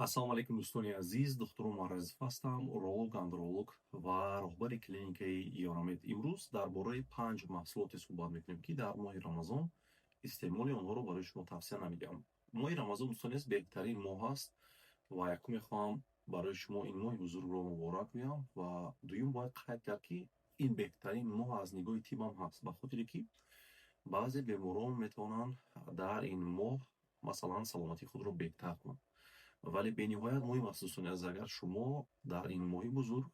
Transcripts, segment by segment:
Ассалому алайкум, дӯстони азиз. Духтур Умар Разиф ҳастам, уролог, андролог ва роҳбари клиникаи Ёрамед. Имрӯз дар бораи панҷ маҳсулоте суҳбат мекунем, ки дар моҳи Рамазон истеъмоли онҳоро барои шумо тавсия намедиҳам. Моҳи Рамазон, дӯстони азиз, беҳтарин моҳ аст ва якум мехоҳам барои шумо ин моҳи бузургро муборак гӯям ва дуюм, бояд қайд кард, ки ин беҳтарин моҳ аз нигоҳи тиб ҳам ҳаст, ба хотире ки баъзе беморон метавонанд дар ин моҳ, масалан, саломатии худро беҳтар кунанд. Вале бениҳоят муҳим аст, дӯстони азиз, агар шумо дар ин моҳи бузург,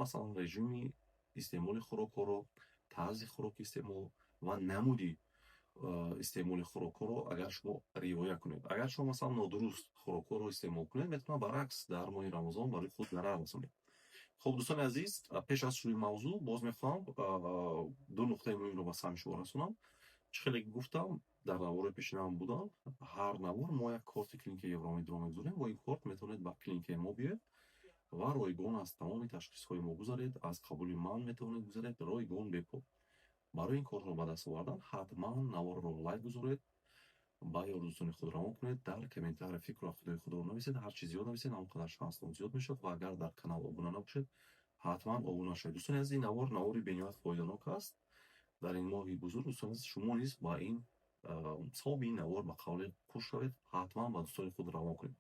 масалан, режими истеъмоли хӯрокҳоро, тарзи хӯроки истеъмол ва намуди истеъмоли хӯрокҳоро агар шумо риоя кунед. Агар шумо, масалан, нодуруст хӯрокҳоро истеъмол кунед, метавонад баръакс дар моҳи Рамазон барои худ зарар расонед. Хуб, дӯстони азиз, пеш аз шурӯи мавзӯъ боз мехоҳам ду нуқтаи муҳимро ба самъи шумо расонам. Чӣ хеле гуфтам, дар наворои пешинаам будам, ҳар навор мо як корти клиникаи Евромедро мегузорем. Бо ин корт метавонед ба клиникаи мо биёед ва ройгон аз тамоми ташхисҳои мо гузаред, аз қабули ман метавонед гузаред ройгон, бепул. Барои ин кортро ба даст овардан ҳатман наворро лайк гузоред, ба ёру дӯстони худ равон кунед, дар комментария фикру ақидаи худро нависед. Ҳар чи зиёд нависед, ҳамон қадар шансатон зиёд мешавад. Ва агар дар канал обуна набошед, ҳатман обуна шавед. Дӯстони азиз, ин навор навори бениҳоят фоиданок аст дар ин моҳи бузург. Дӯстони азиз, шумо низ ба ин савоби ин навор ба қавле хуш шавед, ҳатман ба дӯстони худ равон кунед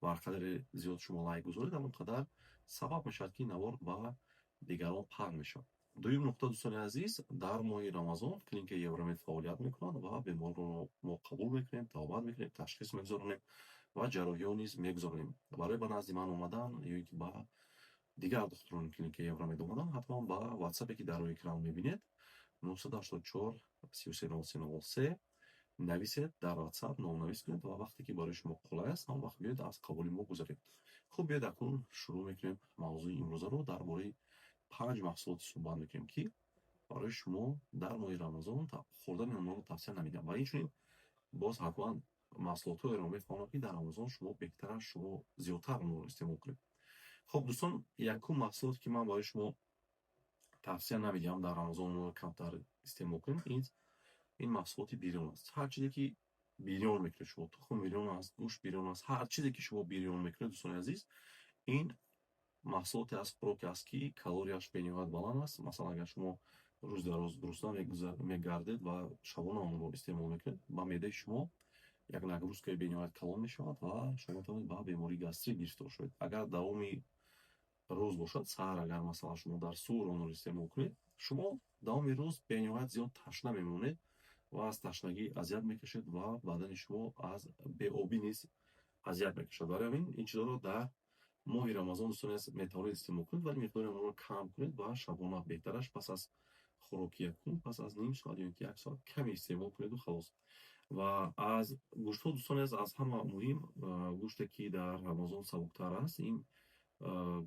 ва ҳар қадаре зиёд шумо лайк гузоред, ҳамон қадар сабаб мешавад, ки ин навор ба дигарон паҳн мешавад. Дуюм нуқта, дӯстони азиз, дар моҳи Рамазон клиникаи Евромед фаъолият мекунад ва беморро мо қабул мекунем, табобат мекунем, ташхис мегузаронем ва ҷарроҳиҳо низ мегузаронем. Барои ба назди ман омадан ё ин ки ба дигар духтурони клиникаи Евромед омадан, ҳатман ба ватсапе, ки дар рӯи экран мебинед, 984 33 03 03 нависед, дар ватсап номнавис кунед ва вақте ки барои шумо қулай аст, ҳамон вақт биёед, аз қабули мо гузаред. Хуб, биёед, акнун шурӯъ мекунем мавзӯи имрӯзаро. Дар бораи панҷ маҳсулоте суҳбат мекунем, ки барои шумо дар моҳи Рамазон хӯрдани онҳоро тавсия намедиҳам ва инчунин боз ҳатман маҳсулотҳоеро мефаҳмонам, ки дар Рамазон шумо беҳтараш шумо зиёдтар онҳоро истеъмол кунед. Хуб, дӯстон, якум маҳсулоте, ки ман барои шумо тавсия намедиҳам дар Рамазон онҳоро камтар истеъмол кунед, ин маҳсулоти бирён аст. Ҳар чизе ки бирён мекунед шумо, тухм бирён аст, гӯшт бирён аст, ҳар чизе ки шумо бирён мекунед, дӯстони азиз, ин маҳсулоте аз хӯроке аст, ки калорияш бениҳоят баланд аст. Масалан, агар шумо рӯз дар рӯз гурусна мегардед ва шабона онро истеъмол мекунед, ба меъдаи шумо як нагрузкаи бениҳоят калон мешавад ва шумо метавонед ба бемории гастрит гирифтор шавед. Агар давоми рӯз бошад, саҳар агар, масалан, шумо дар суҳур онро истеъмол кунед, шумо давоми рӯз бениҳоят зиёд ташна мемонед ва аз ташнагӣ азият мекашед ва бадани шумо аз беобӣ низ азият мекашад. Барои ҳамин ин чизҳоро дар моҳи Рамазон, дӯстони азиз, метавонед истеъмол кунед, вале миқдори онро кам кунед ва шабона беҳтараш пас аз хӯроки якум, пас аз ним соат ё ки як соат каме истеъмол кунеду халос. Ва аз гӯштҳо, дӯстони азиз, аз ҳама муҳим гӯште, ки дар Рамазон сабуктар аст, ин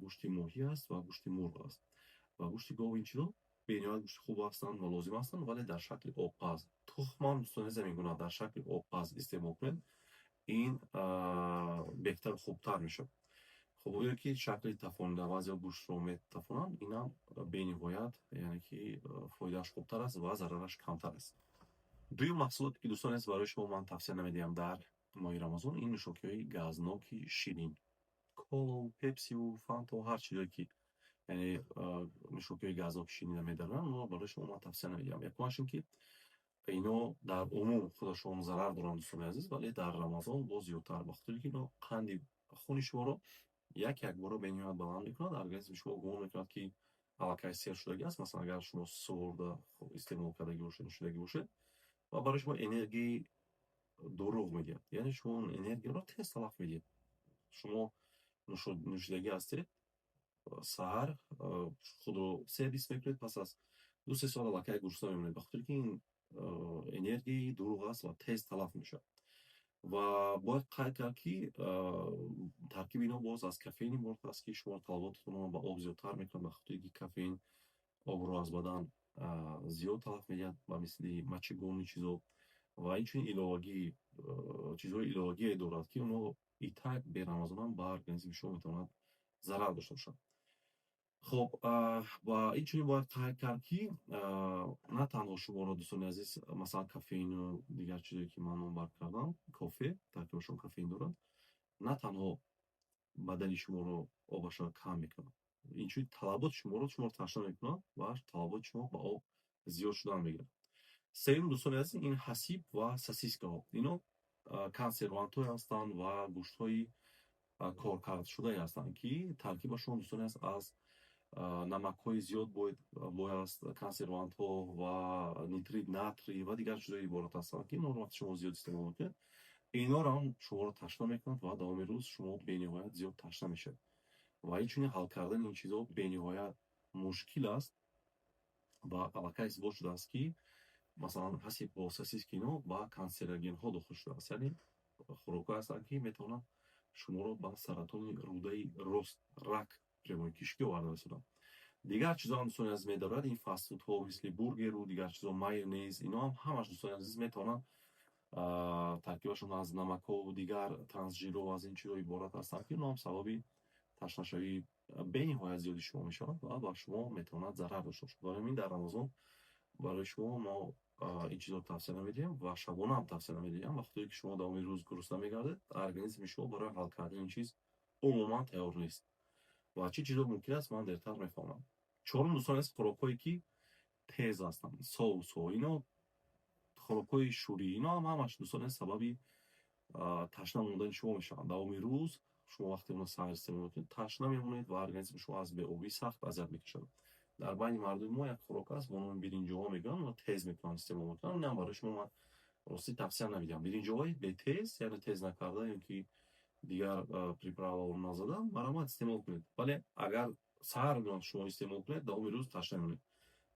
гӯшти моҳӣ аст ва гӯшти мурғ аст ва гӯшти гов. Ин чизо бениҳоят гӯшти хуб ҳастанд ва лозим ҳастанд, вале дар шакли обпаз. Тухмам, дӯстони азиз, ҳамин гуна дар шакли обпаз истеъмол кунед, ин беҳтару хубтар мешавад. Хуб, ё ки шакли тафонида, баъзеҳо гӯштро метафонанд, инам бениҳоят, яъне ки фоидааш хубтар аст ва зарараш камтар аст. Дуюм маҳсулоте, ки, дӯстони азиз, барои шумо ман тавсия намедиҳам дар моҳи Рамазон, ин нӯшокиҳои газноки ширин, колу, пепсиву, фанту, ҳар чизое ки, яъне, нӯшокиҳои газноки ширина медаранд, онро барои шумо ман тавсия намедиҳам. Якумаш ин ки ино дар умум худашон зарар доранд, дӯстони азиз, вале дар Рамазон боз зиёдтар, ба хотире ки ино қанди хуни шуморо як якбора бениҳоят баланд мекунад. Организми шумо гумон мекунад, ки аллакай сер шудагӣ аст. Масалан, агар шумо суҳурда истеъмол кардагӣ бошед, нӯшидагӣ бошед, ва барои шумо энергияи дурӯғ медиҳад, яъне шумо он энергияро тез талаф медиҳед. Шумо нӯшидагӣ ҳастед, саҳар худро сер ҳис мекунед, пас аз 2-3 соат аллакай гурусна мемонед, ба хотире ки ин энергияи дурӯғ аст ва тез талаф мешавад. Ва бояд қайд кард, ки таркиби инҳо боз аз кофеин иборат аст, ки шумо талаботатонро ба об зиёдтар мекунад, ба хотире ки кофеин обро аз бадан зиёд талаф медиҳад, ба мисли мочегонный чизо ва инчунин иловагӣ, чизҳои иловагие дорад, ки онҳо и так берамазонам ба организми шумо метавонад зарар дошта бошад. Хоб, ва инчунин бояд қайд кард, ки на танҳо шуморо, дӯстони азиз, масалан, кофеину дигар чизое, ки ман номбар кардам, кофе таркибашон кофеин дорад, на танҳо Бадани шуморо обашро кам мекунад. Инчунин талаботи шуморо ташна мекунад ва талаботи шумо ба об зиёд шудан мегирад. Сеюм, дӯстони азиз, ин ҳасиб ва сосискаҳо. Ино консервантҳое ҳастанд ва гӯштҳои коркардшудае ҳастанд, ки таркибашон, дӯстони азиз, аз намакҳои зиёд бой аст, консервантҳо ва нитрит натрий ва дигар чизҳое иборат ҳастанд, ки инҳоро вақте шумо зиёд истеъмол мекунед, инҳоро ҳам шуморо ташна мекунад ва давоми рӯз шумо бениҳоят зиёд ташна мешавед. Ва инчунин ҳал кардани ин чизҳо бениҳоят мушкил аст ва аллакай исбот шудааст, ки масалан ҳасиб бо сосиски ино ба канцерогенҳо дохил шудааст, яъне хӯрокҳое ҳастанд, ки метавонанд шуморо ба саратони рӯдаи рост, рак прямой кишкӣ оварда расонанд. Дигар чизҳо ҳам, дӯстони азиз, медорад ин фастфудҳо, мисли бургеру дигар чизҳо, майонез, ино ҳам ҳамаш, дӯстони азиз, метавонанд таркибашон аз намакҳову дигар трансжирҳо, аз ин чизҳо иборат ҳастанд, ки инҳо ҳам сабаби ташнашавии бениҳоят зиёди шумо мешаванд ва ба шумо метавонад зарар дошта бошад. Барои ҳамин дар Рамазон барои шумо мо ин чизҳоро тавсия намедиҳем ва шабона ҳам тавсия намедиҳем. Вақте ки шумо давоми рӯз гурусна мегардед, организми шумо барои ҳал кардани ин чиз умуман тайёр нест. Ва чӣ чизҳо мумкин аст, ман дертар мефаҳмам. Чорум, дӯстон азиз, хӯрокҳое, ки тез ҳастанд, соусҳо, ино хӯрокҳои шӯрӣ, ино ҳам ҳамаш, дӯстон азиз, сабаби ташна мондани шумо мешаванд. Давоми рӯз шумо вақте онро саҳар истеъмол мекунед, ташна мемонед ва организми шумо аз беобӣ сахт азият мекашад. Дар байни мардуми мо як хӯрок аст бо номи биринҷоҳо мегӯянд, онро тез мекунанд, истеъмол мекунанд. Инам барои шумо ман ростӣ тавсия намедиҳам. Биринҷоҳои бетез, яъне тез накарда ё ки дигар приправаро назада, марҳамат, истеъмол кунед. Вале агар саҳар шумо истеъмол кунед, давоми рӯз ташна мемонед.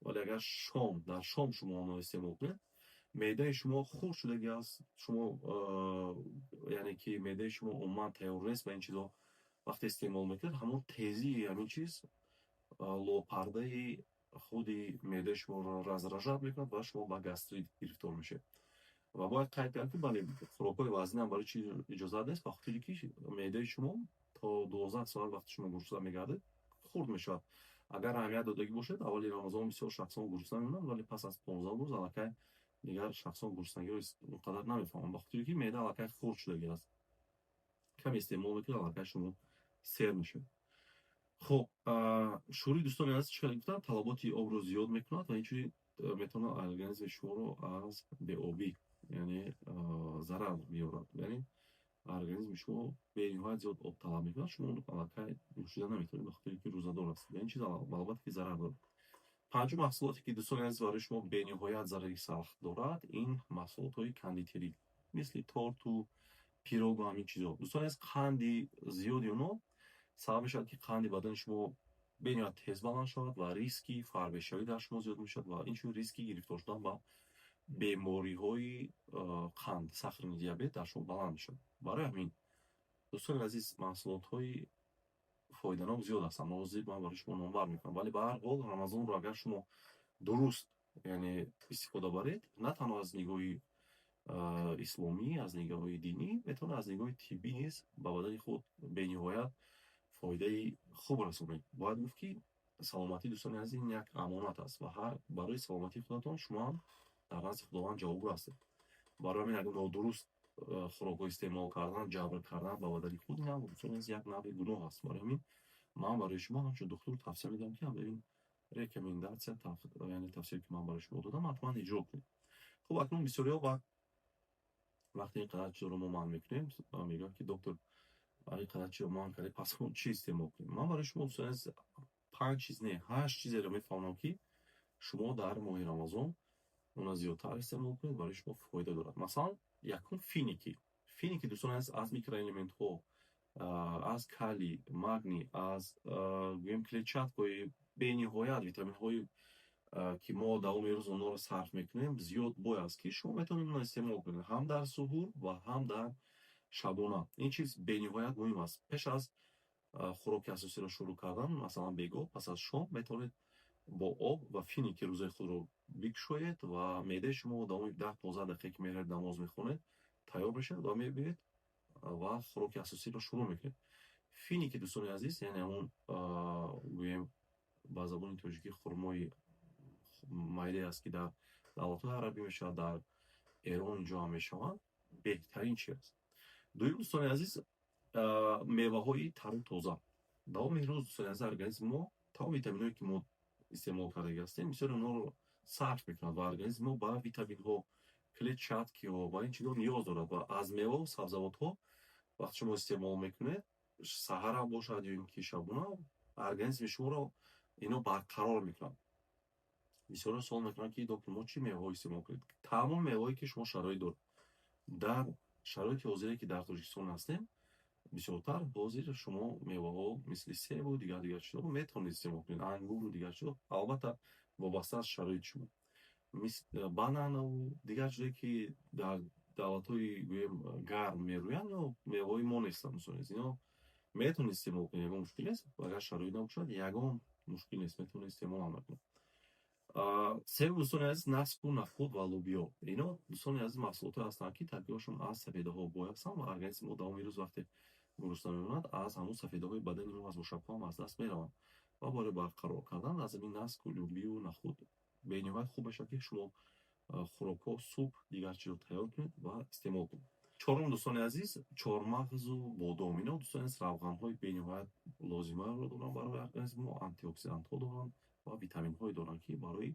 Вале агар шом, дар шом шумо онро истеъмол кунед, меъдаи шумо хурд шудагӣ аст, шумо, яъне ки меъдаи шумо умуман тайёр нест ба ин чизҳо. Вақте истеъмол мекунед, ҳамон тезии ҳамин чиз лопардаи худи меъдаи шуморо раздражать мекунад ва шумо ба гастрит гирифтор мешавед. Ва бояд қайд кард, ки бале, хӯрокҳои вазнин ҳам барои чи иҷозат нест? Ба хотире ки меъдаи шумо то 12 соат, вақте шумо гурусна мегардед, хурд мешавад. Агар аҳамият додагӣ бошед, аввали Рамазон бисёр шахсон гурусна мемонанд, вале пас аз 15 рӯз аллакай дигар шахсон гуруснагиро он қадар намефаҳманд, ба хотире ки меъда аллакай хурд шудагӣ аст. Каме истеъмол мекунед, аллакай шумо сер мешавед. Хуб, шӯрӣ, дӯстони азиз, чӣ хеле гуфтам, талаботи обро зиёд мекунад ва инчунин метавонад организми шуморо аз беобӣ, яъне зарар биёрад. Яъне организми шумо бениҳоят зиёд об талаб мекунад, шумо аллакай нӯшида наметавонед, ба хотире ки рӯзадор ҳастед. Ин чиз албатта ки зарар дорад. Панҷум маҳсулоте, ки, дӯстони азиз, барои шумо бениҳоят зарари сахт дорад, ин маҳсулотҳои кондитерӣ, мисли торту пирогу ҳамин чизҳо. Дӯстони азиз, қанди зиёди онҳо сабаб мешавад, ки қанди бадани шумо бениҳоят тез баланд шавад ва риски фарбешавӣ дар шумо зиёд мешавад ва инчунин риски гирифтор шудан ба бемориҳои қанд, сахарный диабет дар шумо баланд мешавад. Барои ҳамин, дӯстони азиз, маҳсулотҳои фоиданок зиёд ҳастанд, ҳозир ман барои шумо номбар мекунам, вале ба ҳар ҳол Рамазонро агар шумо дуруст, яъне истифода баред, на танҳо аз нигоҳи исломӣ, аз нигоҳи динӣ, метавонед аз нигоҳи тиббӣ низ ба бадани худ бениҳоят фоидаи хуб расонед. Бояд гуфт, ки саломатӣ, дӯстони азиз, ин як амонат аст ва ҳар барои саломатии худатон шумо ҳам дар назди Худованд ҷавобгӯ ҳастед. Барои ҳамин агар нодуруст хӯрокҳо истеъмол кардан, ҷабр кардан ба бадани худ, ин ҳам, дӯстони азиз, як навъи гуноҳ аст. Барои ҳамин ман барои шумо ҳамчун духтур тавсия медиҳам, ки ин рекомендация, яъне тавсияе, ки ман барои шумо додам, ҳатман иҷро кунед. Хуб, акнун бисёриҳо ба вақте ин қадар чизро мо манъ мекунем, мегӯянд, ки доктор, ин қадар чизро манъ кардед, пас мо чӣ истеъмол кунем? Ман барои шумо, дӯстони азиз, панҷ чиз не, ҳашт чизеро мефаҳмонам, ки шумо дар моҳи Рамазон онро зиёдтар истеъмол кунед, барои шумо фоида дорад. Масалан, якум, финики. Финики, дӯстони азиз, аз микроэлементҳо, аз калий, магний, аз гӯем клетчаткаҳои бениҳоят, витаминҳои, ки мо давоми рӯз онҳоро сарф мекунем, зиёд бой аст, ки шумо метавонед онро истеъмол кунед ҳам дар суҳур ва ҳам дар шабона. Ин чиз бениҳоят муҳим аст. Пеш аз хӯроки асосиро шурӯъ кардан, масалан бегоҳ, пас аз шом, метавонед бо об ва финики рӯзаи худро бикушоед ва меъдаи шумо давоми 10-15 дақиқа, ки меравед, намоз мехонед, тайёр мешавад ва мебинед ва хӯроки асосиро шурӯъ мекунед. Финики, дӯстони азиз, яъне ҳамон, гӯем, ба забони тоҷикӣ хурмои майдае аст, ки дар давлатҳои арабӣ мешавад, дар Эрон инҷо ҳам мешаванд, беҳтарин чи аст. Дуюм, дӯстони азиз. Меваҳои тару тоза. Давоми рӯз, дӯстони азиз, организми мо тамоми витаминҳое, ки мо истеъмол кардаги ҳастем, бисёри онҳоро сарф мекунад ва организми мо ба витаминҳо, клетчаткиҳо ва ин чизҳо ниёз дорад. Ва аз меваву сабзавотҳо вақте шумо истеъмол мекунед, саҳарам бошад ё ин ки шабона, организми шуморо ино барқарор мекунад. Бисёриҳо суол мекунанд, ки доктор, мо чӣ меваҳо истеъмол кунем? Тамоми меваҳое, ки шумо шароит доред. Дар шароити ҳозире, ки дар Тоҷикистон ҳастем, бисёртар ҳозир шумо меваҳо мисли себу дигар дигар чизҳоро метавонед истеъмол кунед, ангуру дигар чизҳо, албатта, вобаста аз шароити шумо, бананаву дигар чизое, ки дар давлатҳои, гӯем, гарм мерӯянд, ё меваҳои мо нестанд. Дӯстони азиз, ино метавонед истеъмол кунед, ягон мушкил нест. Агар шароит набошад, ягон мушкил нест, метавонед истеъмол ҳам накунед. Севум, дӯстони азиз, наску, нахуд ва лӯбиё. Ино, дӯстони азиз, маҳсулотҳое ҳастанд, ки таркибашон аз сафедаҳо бой ҳастанд ва организми мо давоми рӯз вақте гурусна мемонад, аз ҳамун сафедаҳои бадани мо, аз мушакҳо ҳам аз даст мераванд. Ва барои барқарор кардан аз ҳамин наску, лӯбию нахуд бениҳоят хуб мешавад, ки шумо хӯрокҳо, суп, дигар чизо тайёр кунед ва истеъмол кунед. Чорум, дӯстони азиз, чормағзу бодом. Ино, дӯстони азиз, равғанҳои бениҳоят лозимаро доранд барои организми мо, антиоксидантҳо доранд ва витаминҳое доранд, ки барои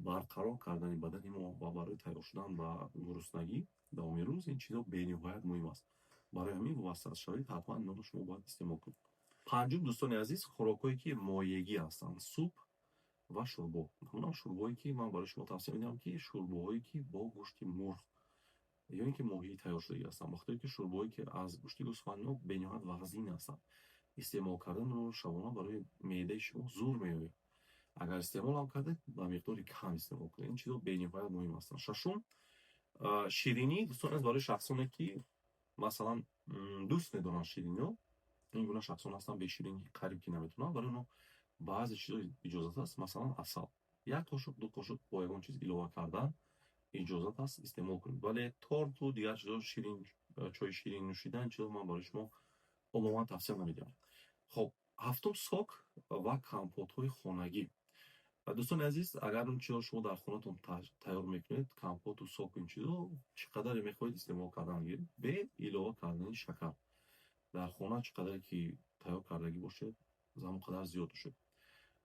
барқарор кардани бадани мо ва барои тайёр шудан ба гуруснагӣ давоми рӯз ин чизҳо бениҳоят муҳим аст. Барои ҳамин вобаста аз шароит ҳатман инҳоро шумо бояд истеъмол кунед. Панҷум, дӯстони азиз, хӯрокҳое, ки моеъгӣ ҳастанд, суп ва шӯрбо. Ҳамонам шӯрбое, ки ман барои шумо тавсия медиҳам, ки шӯрбоҳое, ки бо гӯшти мурғ ё ин ки моҳӣ тайёр шудагӣ ҳастанд, ба хотире ки шӯрбоҳое, ки аз гӯшти гӯсфанд, ино бениҳоят вазнин ҳастанд. Истеъмол кардани онро шабона барои меъдаи шумо зур меояд. Агар истеъмолам кардед, ба миқдори кам истеъмол кунед. Ин чизҳо бениҳоят муҳим ҳастанд. Шашум, ширинӣ. Дӯстони азиз, барои шахсоне, ки масалан дӯст медоранд шириниҳо, ин гуна шахсон ҳастанд, бе ширинӣ қариб ки наметавонанд, барои онҳо баъзе чизҳо иҷозат аст. Масалан, асал як қошуқ, 2 қошуқ бо ягон чиз илова кардан иҷозат аст, истеъмол кунед. Вале торту дигар чизҳо, ширин, чойи ширин нӯшидан, чизо ман барои шумо умуман тавсия намедиҳам. Хоб, ҳафтум, сок ва компотҳои хонагӣ. Дӯстони азиз, агар он чизро шумо дар хонатон тайёр мекунед, компоту соку ин чизо, чӣ қадаре мехоҳед, истеъмол кардан гиред, бе илова кардани шакар. Дар хона чӣ қадаре ки тайёр кардагӣ бошед, ҳамон қадар зиёд бошед.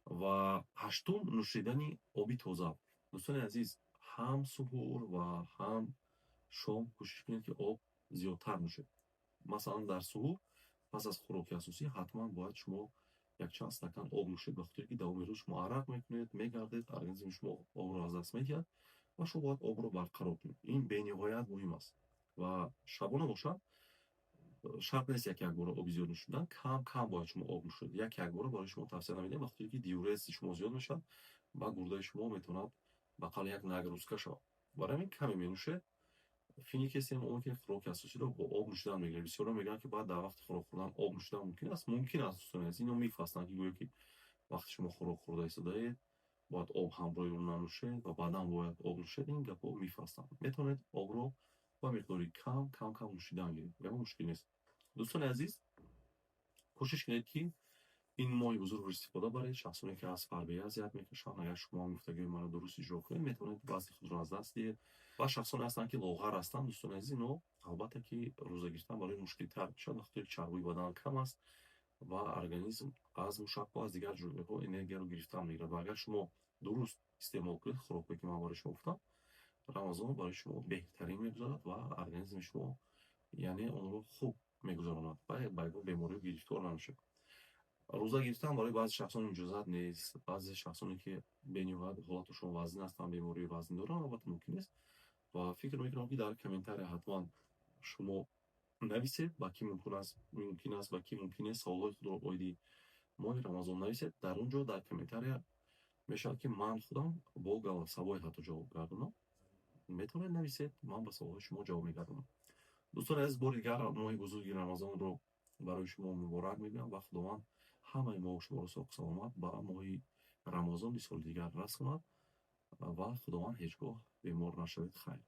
Ва ҳаштум, нӯшидани оби тоза. Дӯстони азиз, ҳам суҳур ва ҳам шом кӯшиш кунед, ки об зиёдтар нӯшед. Масалан, дар суҳур пас аз хӯроки асосӣ ҳатман бояд шумо якчанд стакан об нӯшед, ба хотире ки давоми рӯз шумо арақ мекунед, мегардед, организми шумо обро аз даст медиҳад ва шумо бояд обро барқарор кунед. Ин бениҳоят муҳим аст. Ва шабона бошад, шарт нест як якбора оби зиёд нӯшидан, кам кам бояд шумо об нӯшед. Як якбора барои шумо тавсия намедиҳам, ба хотире ки диурези шумо зиёд мешавад ва гурдаи шумо метавонад ба қавли як нагрузка шавад. Барои ҳамин каме менӯшед, финик истеъмол мекунед, хӯроки асосиро бо об нӯшидан мегиред. Бисёрҳо мегӯянд, ки баъд дар вақти хӯрок хӯрдан об нӯшидан мумкин аст. Мумкин аст, дӯстони азиз. Ино миф ҳастанд, ки гӯё ки вақте шумо хӯрок хӯрда истодаед, бояд об ҳамроҳи он нанӯшед ва баъдан бояд об нӯшед. Ин гапҳо миф ҳастанд. Метавонед обро ба миқдори кам, кам кам нӯшидан гиред, ягон мушкил нест. Дӯстони азиз, кӯшиш кунед, ки ин моҳи бузургро истифода баред. Шахсоне, ки аз фарбеҳӣ азият мекашанд, агар шумо ҳам гуфтагиҳои маро дуруст иҷро кунед, метавонед вазни худро аз даст диҳед. Ва шахсоне ҳастанд, ки лоғар ҳастанд, дӯстони азиз, ино албатта ки рӯза гирифтан барои мушкилтар мешавад, ба хотире ки чарбии бадан кам аст ва организм аз мушакҳо, аз дигар ҷойҳо энергияро гирифтан мегирад. Ва агар шумо дуруст истеъмол кунед хӯрокҳое, ки ман барои шумо гуфтам, Рамазон барои шумо беҳтарин мегузарад ва организми шумо, яъне, онро хуб мегузаронад ва ба ягон бемориҳо гирифтор намешавад. Рӯза гирифтан барои баъзе шахсон иҷозат нест. Баъзе шахсоне, ки бениҳоят ҳолаташон вазнин ҳастанд, бемории вазнин доранд, албатта, мумкин нест. Ва фикр мекунам, ки дар комментария ҳатман шумо нависед, ба кӣ мумкин аст, ба кӣ мумкин нест. Саволҳои худро оиди моҳи Рамазон нависед. Дар он ҷо, дар комментария, мешавад, ки ман худам бо голосовой ҳатто ҷавоб гардонам. Метавонед нависед, ман ба саволҳои шумо ҷавоб мегардонам. Дӯстони азиз, бори дигар моҳи бузурги Рамазонро барои шумо муборак мегӯям ва Худованд ҳамаи мо шуморо соҳу саломат ба моҳи Рамазони соли дигар расонад ва Худованд ҳеҷ гоҳ бемор нашавед. Хайр.